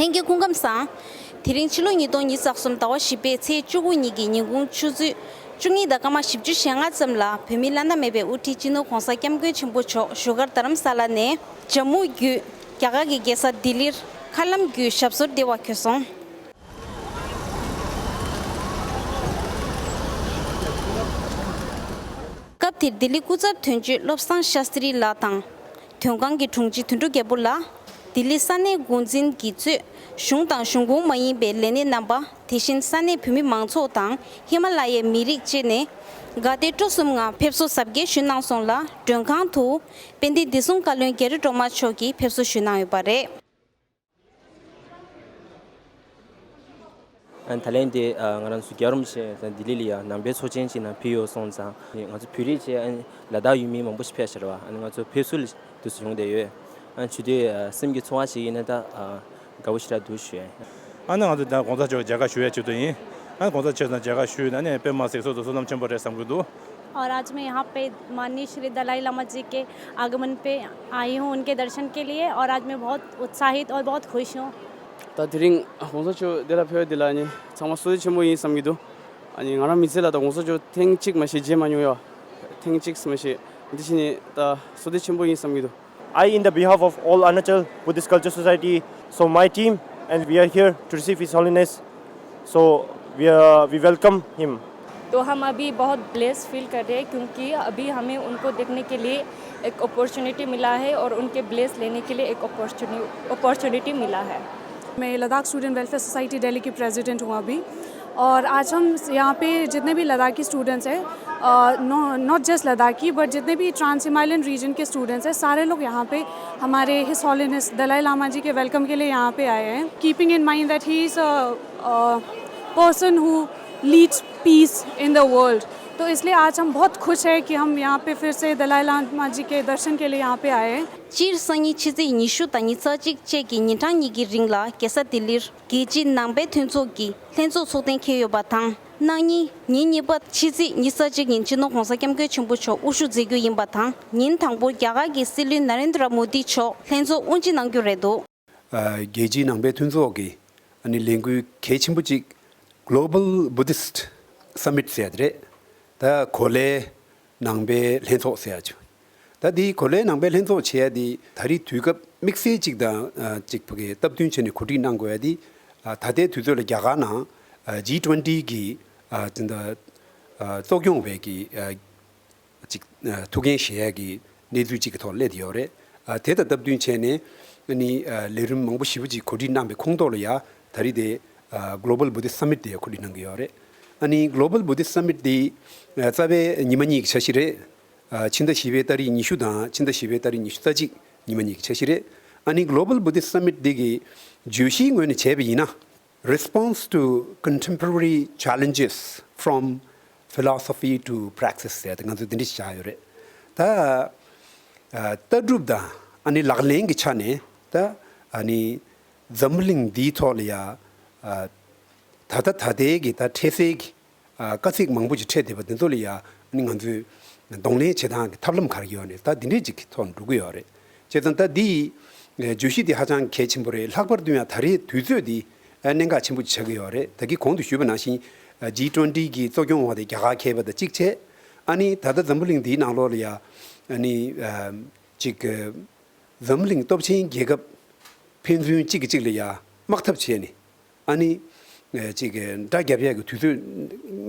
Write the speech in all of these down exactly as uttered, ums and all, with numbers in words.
ལྷན་རྒྱས་སྐུ་ཁམས་བཟང་། དེ་རིང་ཕྱི་ལོ་ཉིས་སྟོང་ཉི་ཤུ་རྩ་གསུམ་ཟླ་བ་བཞི་པའི་ཚེས་བཅུ་དགུ་ཉིན་གྱི་ཉིན་གུང་ཆུ་ཚོད་བཅུ་གཉིས་དང་སྐར་མ་བཞི་བཅུ་ཞེ་ལྔ་ཙམ་ལ་བོད་མིའི་བླ་ན་མེད་པའི་དབུ་ཁྲིད་སྤྱི་ནོར་༧གོང་ས་༧སྐྱབས་མགོན་ཆེན་པོ་མཆོག་བཞུགས་སྒར་རྡ་རམ་ས་ལ་ནས་ཇམ་མུ་བརྒྱུད་རྒྱ་གར་གྱི་རྒྱལ་ས་ལྡི་ལིར་མཁའ་ལམ་བརྒྱུད་ཞབས་སོར་བདེ་བར་འཁོད་སོང་། སྐབས་དེར་ལྡི་ལི་སྐུ་ཚབ་དོན་གཅོད་བློ་བཟང་ཤཱསྟྲི་ལགས་དང་། དོན་ཁང་གི་དྲུང་ཆེ་དོན་གྲུབ་རྒྱལ་པོ་ལགས། ལྡི་ལི་ས་གནས་འགོ་འཛིན་གྱིས་གཙོས་གཞུང་དང་གཞུང་ཁོངས་མ་ཡིན་པའི་ལས་སྣེ་རྣམ་པ། དེ་བཞིན་ས་གནས་བོད་མི་མང་ཚོགས་དང་ཧི་མ་ལ་ཡའི་མི་རིགས་བཅས་ནས་དགའ་དད་སྤྲོ་གསུམ་ངང་ཕེབས་བསུ་གཟབ་རྒྱས་ཞུས་གནང་སོང་ལ། མགྲོན་ཁང་དུ་དཔལ་ལྡན་བདེ་སྲུང་བཀའ་བློན་རྒྱ་རི་སྒྲོལ་མ་མཆོག་གིས་ཕེབས་བསུ་ཞུས་གནང་ཡོད་པ་རེད། ཨ་ནི་ད་ལན་དེ་ཨ་ང་རང་ཚོ་རྒྱལ་བ་རིན་པོ་ཆེ་ལྡི་ལི་ལ་ཡ་ནང་པའི་ཚོགས་ཆེན་ཅིག་ནང་ཕེབས་ཡོད་སོང་ཙང་། ང་ཚོ་བོད་རིགས་བཅས་ཨ་ནི་ལ་དྭགས་ཡུལ་མི་མང་པོ་ཞིག་ཕེབས་ཤར་བ། ཨ་ནི་ང་ཚོ་ཕེབས་བསུ་ལ་དུས་སུ་ཡོང་བསྡད་ཡོད། ཨ་ནི་ཆུ་དེ་ཨ་སེམས་ཀྱི་ཚོར་བ་ཞིག་ཡིན་ན་ད་ཨ་དགའ་པོ་ཞེ་དྲག་འདུག་ཞུ་ཡ་ཡིན། ཨ་ནི་ང་ཚོ་ད་གོང་ས་མཆོག་མཇལ་ཁ་ཞུ་ཡ་ཆེད་དུ་ཡིན། ཨ་ནི་གོང་ས་མཆོག་དང་མཇལ་ཁ་ཞུས་ན་ནི་དཔེ་མ་སྲིད་བསོད་དུ་བསོད་ནམས་ཆེན་པོ་རེད་བསམ་གྱི་འདུག། और आज मैं यहाँ पे माननीय श्री दलाई लामा जी के आगमन पे आई हूँ, उनके दर्शन के लिए, और आज मैं बहुत उत्साहित और बहुत खुश हूँ। ད་དེ་རིང་༧གོང་ས་མཆོག་འདི་ལ་ཕེབས་པ་འདི་ལ་ནི་ཚང་མ་བསོད་བདེ་ཆེན་པོ་ཡིན་བསམ་གྱི་འདུག། ཨ་ནི་ང་རང་མི་ཚེ་ལ་ད་༧གོང་ས་མཆོག་ཐེངས་གཅིག་མ་ཞིག་མཇལ་མ་མྱོང་ཡ། ཐེངས་གཅིག་མ་ཞིག་འདི་བྱས་ནི་ད་བསོད་བདེ་ཆེན་པོ་ཡིན་བསམ་གྱི་འདུག། I, in the behalf of all Arunachal Buddhist Culture Society, so my team and we are here to receive His Holiness. So we are, we welcome him. तो हम अभी बहुत ब्लेस्ड फील कर रहे हैं, क्योंकि अभी हमें उनको देखने के लिए एक अपॉर्चुनिटी मिला है और उनके ब्लेस लेने के लिए एक अपॉर्चुनिटी मिला है। मैं Ladakh student welfare society Delhi की प्रेसिडेंट हूँ अभी। और आज हम यहाँ पे जितने भी लद्दाखी स्टूडेंट्स हैं, नॉट जस्ट लद्दाखी, बट जितने भी ट्रांस हिमालयन रीजन के स्टूडेंट्स हैं, सारे लोग यहाँ पे हमारे हिज हॉलिनेस दलाई लामा जी के वेलकम के लिए यहाँ पे आए हैं। Keeping in mind that he is a person who leads peace in the world, तो इसलिए आज हम बहुत खुश हैं कि हम यहाँ पे फिर से दलाई लामा जी के दर्शन के लिए यहाँ पे आए हैं। སྤྱིར་སང་ཉིན་ཕྱི་ཚེས་ཉི་ཤུ་དང་ཉི་ཤུ་རྩ་གཅིག་བཅས་ཀྱི་ཉིན་གྲངས་གཉིས་ཀྱི་རིང་ལ་རྒྱལ་ས་ལྡི་ལིར་རྒྱལ་སྤྱིའི་ནང་པའི་མཐུན་ཚོགས་ཀྱི་ལྷན་ཚོགས་ཚོགས་གཏན་འཁེལ་ཡོད་པ་དང་། གནངས་ཉིན་ཉིན་གཉིས་པ་ཕྱི་ཚེས་ཉི་ཤུ་རྩ་གཅིག་ཉིན་སྤྱི་ནོར་༧གོང་ས་༧སྐྱབས་མགོན་ཆེན་པོ་མཆོག་དབུ་བཞུགས་མཛད་རྒྱུ་ཡིན་པ་དང་། ཉིན་དང་པོར་རྒྱ་གར་གྱི་སྲིད་བློན་ན་རེན་དྲ་མོ་དི་མཆོག་ལྷན་ཚོགས་དབུ་འབྱེད་གནང་རྒྱུ་རེད་འདུག། རྒྱལ་སྤྱིའི་ནང་པའི་མཐུན་ཚོགས་ཀྱི་ཨ་ནི་ལས་འགུལ་གལ་ཆེན་པོ་གཅིག་Global Buddhist Summit ཟེར་ཡ་དེ་རེད། ད་གོ་ལའི་ནང་པའི་ལྷན་ཚོགས་ཟེར་ཡ་ཅིག། ད་འདི་གོ་ལའི་ནང་པའི་ལྷན་ཚོགས་བྱེད་ཡ་འདི་ད་རེས་དུས་སྐབས་དམིགས་བསལ་ཅིག་དང་ཨ་ཅིག་ཕ་གི་སྟབས་བསྟུན་བྱས་ནས་གོ་སྒྲིག་གནང་དགོས་ཡ་འདི། ཨ་ད་ལྟའི་དུས་ཚོད་ལ་རྒྱ་གར་ནང་ཨ་ཇི་ཊུ་ཝེན་ཊི་གི་ཨ་དེ་འདྲ་ཨ་གཙོ་སྐྱོང་བའི་གི་ཨ་ཅིག་ཨ་ཐུགས་འགན་བཞེས་ཡ་གི་གནས་ཚུལ་ཅིག་གི་ཐོག་སླེབས་ཡོད་རེད། ཨ་དེ་དང་སྟབས་བསྟུན་བྱས་ནས་ཨ་ནི་ཨ་ལས་རིམ་མང་པོ་ཞེ་པོ་ཅིག་གོ་སྒྲིག་གནང་པའི་ཁོངས་གཏོགས་ལ་ཡ་ད་རེས་དེ་ཨ་Global Buddhist Summit དེ་གོ་སྒྲིག་གནང་གི་ཡོད་རེད། ཨ་ནི་Global Buddhist Summit དེ་ཨ་རྩ་བའི་ཉི་མ་གཉིས་ཀྱི་འཆར་གཞི་རེད། ཨ་ཕྱི་ཟླ་བཞི་པའི་ཏ་རིག་ཉི་ཤུ་དང་ཕྱི་ཟླ་བཞི་པའི་ཏ་རིག་ཉི་ཤུ་རྩ་གཅིག་ཉི་མ་གཉིས་ཀྱི་འཆར་གཞི་རེད། ཨ་ནི་Global Buddhist Summit འདི་གི་བརྗོད་གཞིའི་ངོས་ནས་བྱས་པ་ཡིན་ན། Response to Contemporary Challenges from Philosophy to Praxis ཟེར་ཏེ་ང་ཚོས་འདི་འདྲ་ཞིག་བཞག་ཡོད་རེད། ད་ཨ་ལྟ་གྲུབ་དང་ཨ་ནི་ལག་ལེན་གྱི་ཆ་ནས་ད་ཨ་ནི་འཛམ་བུ་གླིང་འདིའི་ཐོག་ལ་ཡ་ཨ་ད་ལྟ་ད་ལྟའི་གི་ད་འཕྲལ་སེལ་གྱི་ཨ་དཀའ་ཚེགས་མང་པོ་ཅིག་འཕྲད་བསྡད་པ་འདི་ཚོ་ལ་ཡ་ཨ་ནི་ང་ཚོས་གདོང་ལེན་བྱེད་སྟངས་ཀྱི་ཐབས་ལམ་ག་རེ་ཡོད་ནས་ད་འདི་འདྲས་ཅིག་གི་ཐོག་ནས་འགྲོ་གི་ཡོད་རེད། བྱས་ཙང་ད་འདི་ཡི་བརྗོད་གཞི་འདི་ཧ་ཅང་གལ་ཆེན་པོ་རེད། ལྷག་པར་དུ་ཡང་ད་རེས་དུས་ཚོད་འདི་གནད་འགག་ཆེན་པོ་ཅིག་ཆགས་ཀྱི་ཡོད་རེད། ད་གིན་གོང་དུ་ཞུས་པ་ནང་བཞིན་ཇི་ཊུ་ཝེན་ཊི་གི་གཙོ་སྐྱོང་འོག་དེ་རྒྱ་གར་ཁེལ་བ་དང་གཅིག་བྱས། ཨ་ནི་ད་ལྟ་འཛམ་བུ་གླིང་འདིའི་ནང་ལོགས་ལ་ཡ་ཨ་ནི་ཅིག་འཛམ་བུ་གླིང་སྟོབས་ཆེན་རྒྱལ་ཁབ་ཕན་ཚུན་གཅིག་གིས་གཅིག་ལ་ཡ་དམག་འཐབ་བྱས་ནས། ཨ་ནི། ཨེ་ཅིག་གི་འདྲ་རྒྱབ་ཡས་ཀྱི་དུས་ཚོད་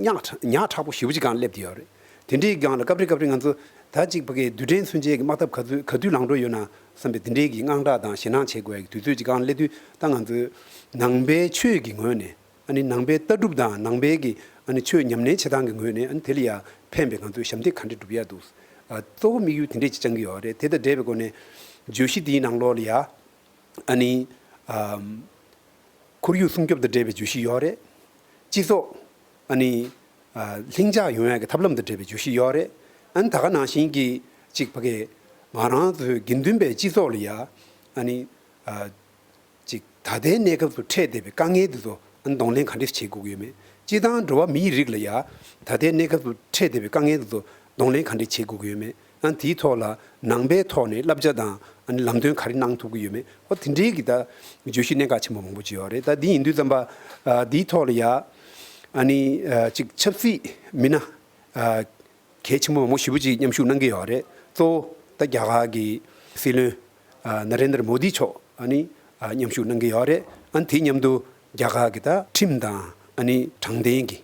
ཉག་ཕྲ་ཉག་ཕྲ་པོ་ཞེ་པོ་ཅིག་སྒང་སླེབས་བསྡད་ཡོད་རེད། དེ་འདྲའི་སྒང་ལ་སྐབས་རེ་སྐབས་རེ་ང་ཚོ་ད་ཅིག་ཕ་གིའི་རྡུལ་ཕྲན་མཚོན་ཆའི་གི་དམག་འཐབ་ག་ཚོད་ག་དུས་ལངས་འགྲོ་ཡོད་ན་བསམ་པའི་དེ་འདྲའི་གི་དངངས་སྐྲག་དང་ཞེད་སྣང་བྱེད་དགོས་ཡས་ཀྱི་དུས་ཚོད་ཅིག་སྒང་སླེབས་དུས། ད་ང་ཚོས་ནང་པའི་ཆོས་ཀྱི་ངོས་ནས་ཨ་ནི་ནང་པའི་ལྟ་གྲུབ་དང་ནང་པའི་གི་ཨ་ནི་ཆོས་ཉམས་ལེན་བྱེད་སྟངས་ཀྱི་ངོས་ནས་ཨ་ནི་དེ་ལ་ཡ་ཕན་པའི་ང་ཚོས་ཞབས་འདེགས་ག་འདྲ་སྒྲུབ་ཡ་འདུག། ཨ་གཙོ་བོ་དམིགས་ཡུལ་དེ་འདྲས་ཅིག་བཅངས་ཀྱི་ཡོད་རེད། དེ་དང་འབྲེལ་བའི་སྒོ་ནས་བརྗོད་གཞི་འདིའི་ནང་ལོགས་ལ་ཡ་ཨ་ནི་ཨམ། ཁོར་ཡུག་སྲུང་སྐྱོབ་དང་འབྲེལ་བའི་བརྗོད་གཞི་ཡོད་རེད། སྤྱི་ཚོགས་ཨ་ནི་ཨ་ལྷིང་འཇགས་ཡོང་ཡག་གི་ཐབས་ལམ་དང་འབྲེལ་བའི་བརྗོད་གཞི་ཡོད་རེད། ཨ་ནི་ད་ག་ནང་བཞིན་གྱི་ཅིག་ཕ་གི་ང་རང་ཚོའི་དགེ་འདུན་པའི་སྤྱི་ཚོགས་ལ་ཡ་ཨ་ནི་ཨ་ཅིག་ད་ལྟའི་གནས་སྐབས་སུ་འཕྲད་བསྡད་པའི་དཀའ་ངལ་འདི་ཚོ་ཨ་ནི་གདོང་ལེན་ག་འདྲས་བྱེད་དགོས་ཀྱི་ཡོད་མེད། སྤྱིར་བཏང་འགྲོ་བ་མིའི་རིགས་ལ་ཡ་ད་ལྟའི་གནས་སྐབས་སུ་འཕྲད་བསྡད་པའི་དཀའ་ངལ་འདི་ཚོ་གདོང་ལེན་ག་འདྲས་བྱེད་དགོས་ཀྱི་ཡོད་མེད། ཨ་ནི་དེའི་ཐོག་ལ་ནང་པའི་ཐོག་ནས་བསླབ་བྱ་དང་ ཨ་ནི་ལམ་སྟོན་ག་རེ་གནང་ཐུབ་ཀྱི་ཡོད་མེད། ཨོ་དེ་འདྲའི་གི་ད་བརྗོད་གཞི་གནད་འགག་ཆེན་པོ་མང་པོ་ཅིག་ཡོད་རེད། ད་འདི་ཡིན་དུས་ཙམ་པ་ཨ་འདིའི་ཐོག་ལ་ཡ་ཨ་ནི་ཨ་ཅིག་ཆབ་སྲིད་མི་སྣ་ཨ་གལ་ཆེན་པོ་མང་པོ་ཞེ་པོ་ཅིག་མཉམ་ཞུགས་གནང་གི་ཡོད་རེད། གཙོ་བོ་ད་རྒྱ་གར་གི་སྲིད་བློན་ཨ་ན་རེན་དྲ་མོ་དི་མཆོག་ཨ་ནི་ཨ་མཉམ་ཞུགས་གནང་གི་ཡོད་རེད། ཨ་ནི་དེ་མཉམ་དུ་རྒྱ་གར་གི་ད་ཁྲིམས་དང་ཨ་ནི་དྲང་བདེན་གི་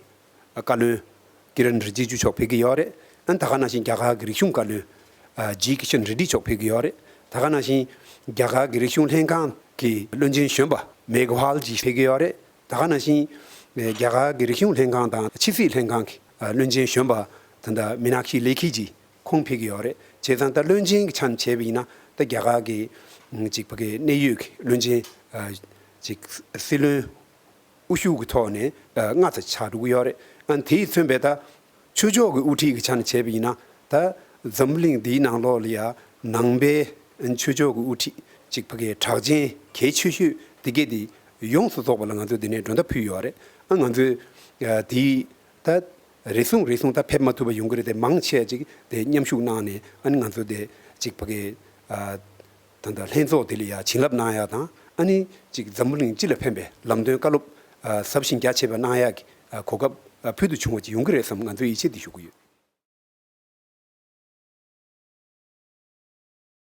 བཀའ་བློན་ཀི་རན་རི་ཇི་ཇུ་མཆོག་ཕེབས་ཀྱི་ཡོད་རེད། ཨ་ནི་ད་ག་ནང་བཞིན་རྒྱ་གར་གྱི་རིག་གཞུང་བཀའ་བློན་ཨ་ཇི་ཀི་ཤན་རེ་ཌི་མཆོག་ཕེབས་ཀྱི་ཡོད་རེད། ད་ག་ནང་བཞིན་རྒྱ་གར་གྱི་རིག་གཞུང་ལྷན་ཁང་གི་བློན་ཆེན་གཞོན་པ་མེག་ཝལ་ཇི་ཕེབས་ཀྱི་ཡོད་རེད། ད་ག་ནང་བཞིན་རྒྱ་གར་གྱི་རིག་གཞུང་ལྷན་ཁང་དང་ཕྱི་སྲིད་ལྷན་ཁང་གི་ཨ་བློན་ཆེན་གཞོན་པ་ད་ལྟ་མི་ན་ཁི་ལེ་ཁི་ཇི་ཁོང་ཕེབས་ཀྱི་ཡོད་རེད། བྱས་ཙང་ད་བློན་ཆེན་གྱི་ཆ་ནས་བྱས་པ་ཡིན་ན་ད་རྒྱ་གར་གྱི་ཨ་ཅིག་ཕ་གི་གནད་ཡོད་ཀྱི་བློན་ཆེན་ཨ་ཅིག་སྲིད་བློན་དབུ་བཞུགས་ཀྱི་ཐོག་ནས་ཨ་ལྔ་ཙམ་ཆགས་འགྲོ་གི་ཡོད་རེད། ཨ་དེས་མཚོན་པའི་ད་ཆོས་ཕྱོགས་ཀྱི་དབུ་ཁྲིད་ཀྱི་ཆ་ནས་བྱས་པ་ཡིན་ན་ད་འཛམ་བུ་གླིང་འདིའི་ནང་ལོགས་ལ་ཡ་ནང་པའི་ཨ་ཆོས་ཕྱོགས་ཀྱི་དབུ་ཁྲིད་ཅིག་ཕ་གིའི་གྲགས་ཅན་གལ་ཆེ་ཤོས་དེ་གས་དེ་ཡོངས་སུ་རྫོགས་པ་ལ་ང་ཚོས་འདི་ནས་མགྲོན་བརྡ་ཕུལ་ཡོད་རེད། ཨ་ང་ཚོས་ཨ་དེའི་ད་རེ་ཟུང་རེ་ཟུང་ད་ཕེབས་མ་ཐུབ་པ་ཡོང་གི་རེད་དེ། མང་ཆེ་ཅིག་དེ་མཉམ་ཞུགས་གནང་ནས་ཨ་ནི་ང་ཚོ་དེ་ཅིག་ཕ་གི་ཨ་ད་ལྟ་ལྷན་ཚོགས་དེ་ལ་ཡ་བྱིན་རླབས་གནང་ཡ་དང་། ཨ་ནི་ཅིག་འཛམ་བུ་གླིང་སྤྱི་ལ་ཕན་པའི་ལམ་སྟོན་བཀའ་སློབ་ཨ་ཟབ་ཞིང་རྒྱ་ཆེ་བ་གནང་ཡ་གི་ཨ་གོ་སྐབས་ཨ་ཕུལ་དུ་བྱུང་བ་ཅིག་ཡོང་གི་རེད་བསམ་ང་ཚོས་ཡིད་ཆེས་དེ་ཞུ་གི་ཡོད།